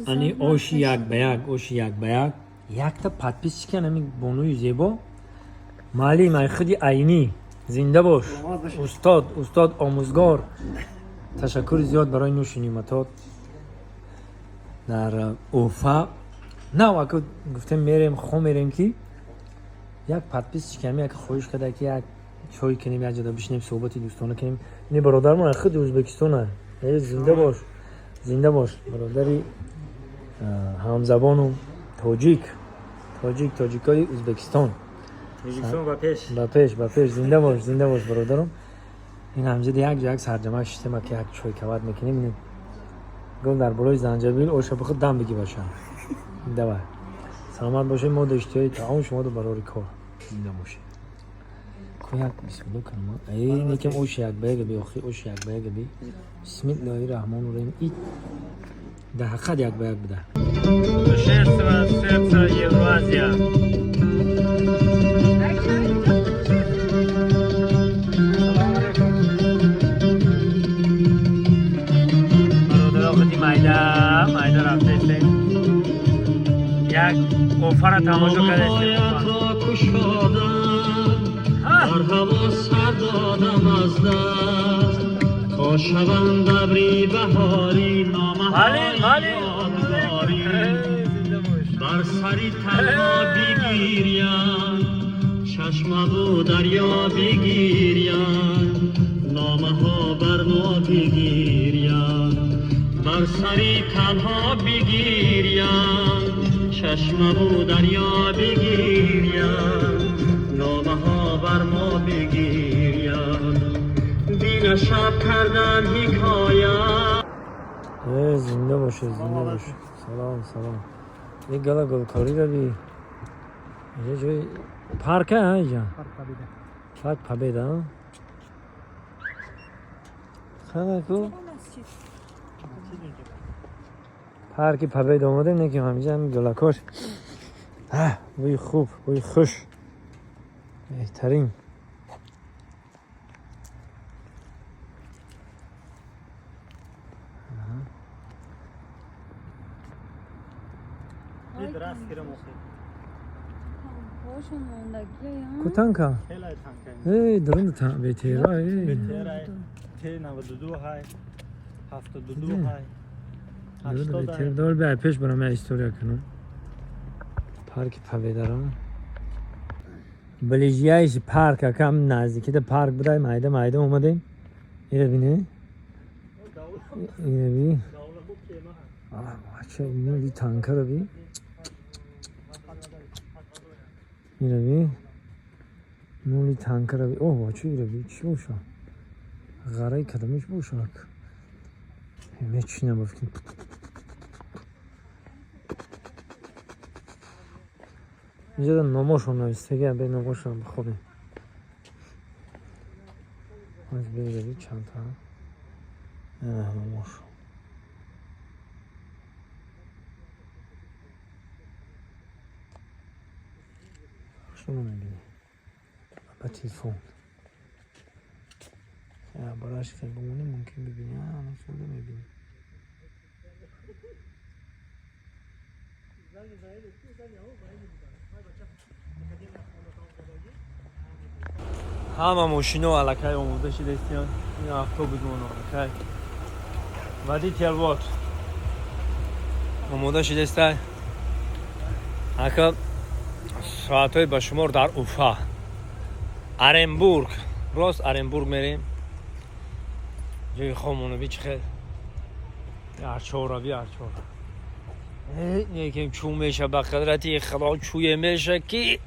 Ани оши як ба як, оши як ба як. Якта подписчик ами бонуи зебо. Маълим ай худи Айнӣ. Зинда бош. Устод, устод омӯзгор. Ташаккури зиёд барои нӯши неъматот. Дар Уфа. На, аку гуфтем мерем, хо мерем ки як подписчик ами як хоҳиш карда ки як чой кунем, як ҷода бишинем, суҳбати дӯстона кунем. Ини бародармон аз худи Ӯзбекистона. Э, зинда бош. Зинда бош, бародари ҳамзабону тоҷик. Тоҷик, тоҷикои Ӯзбекистон. Тоҷикистон ба пеш. Ба пеш, ба пеш, зинда бош, зинда бош, бародарам. Ин ҳамҷода як ҷо як сарҷамъ шиштем, ки як чой кават мекунем. Ин гул дар болои занҷабил оша бихӯр, дам бигӣ баша. Давай. Саломат бошед, мо иштиҳои таом, шумо ду барори кор. Зинда бошед. Ку як бисмиллоҳ кунам. Эй, некем ош як ба як би, охи ош як ба як би. Бисмиллоҳи раҳмони раҳим. И дар ҳақиқат як ба як буда. Сердце, сердце Евразия. Бародаро, худи майда, майда рафтаистем. Як офара тамошо кардаистем. Оятро кушодам, дар ҳаво сар додам аз даст, то шаванд абри баҳорӣ номаҳои ёдгорӣ. Бар сари танҳо бигирям, чашмаву дарё бигирям, номаҳо бар мо бигирям. Бар сари танҳо бигирям, чашмаву дарё бигирям, номаҳо бар мо бигирям. Дина шаб кардам ҳикоят. Э, зинда бошед, зинда бошед. Салом, салом. Ин гала гулкорӣ раби. Инҷа ҷои парка, а инҷа? Парк Победа. Парк Победа, а? Ханаку парки Победа омадем, не ки ҳаминҷа ҳамин гулакош. Бӯи хуб, бӯи хуш. Беҳтарин. Ку танка? Эй, дурун бетера, эй. Т 92 ҳай, 72 ҳай, Дурун бетера. Дор бия пеш барам я история кунам. Парки Победаро. Ближайший парк, акам наздикида парк будай, майда майда омадем. Ира бини. Ира би. Бача, ино би танкара би. Ира би. Нули танкара би. О, бача, ира би. Чӣ боша? Ғараи кадомиш бошак? Мечинам ба фикр. Инҷа номошон навистага, бе номошон бихонем. Аз бегави чанд та. Номошон. Шуно мебинӣ. Ба телефон. Бараш хел бимонӣ мумкин бибинӣ. Ана хеле мебинӣ. Ҳама мошино аллакай омода шидаистиянд. Ин автобусмон аллакай. Водитель вот. Омода шидаистай. Ака соатҳои ба шумор дар Уфа. Оренбург. Рост Оренбург мерем. Ҷои хомонаби чӣ хел. Арчора би арчора. Некем чӯ меша ба қадрати Худо чӯе меша ки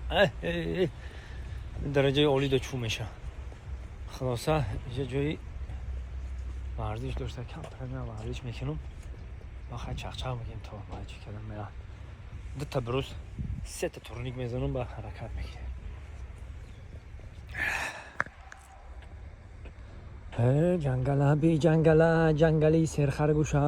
дараҷаи олӣ да чӯ меша. Хулоса инҷа ҷои варзиш дошта, камтар ман варзиш мекунам. Ма хай чақчақ мекунем то ман чӣ кардам мера. Дута брус, сета турник мезанам ба ҳаракат мекунем. Ҷангала би ҷангала ҷангали серхаргӯша.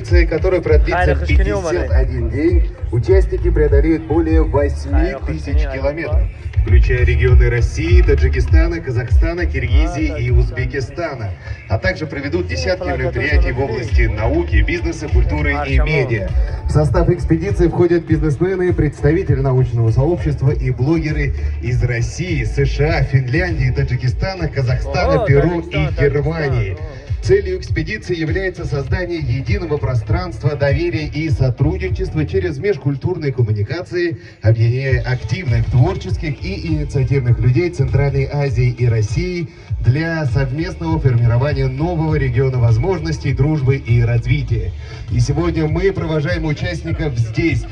Экспедиции, которая продлится 51 день, участники преодолеют более 8 тысяч километров, включая регионы России, Таджикистана, Казахстана, Киргизии и Узбекистана, а также проведут десятки мероприятий в области науки, бизнеса, культуры и медиа. В состав экспедиции входят бизнесмены, представители научного сообщества и блогеры из России, США, Финляндии, Таджикистана, Казахстана, О, Перу и Таджикистан, Германии. Таджикистан. Целью экспедиции является создание единого пространства доверия и сотрудничества через межкультурные коммуникации, объединяя активных, творческих и инициативных людей Центральной Азии и России для совместного формирования нового региона возможностей, дружбы и развития. И сегодня мы провожаем участников здесь,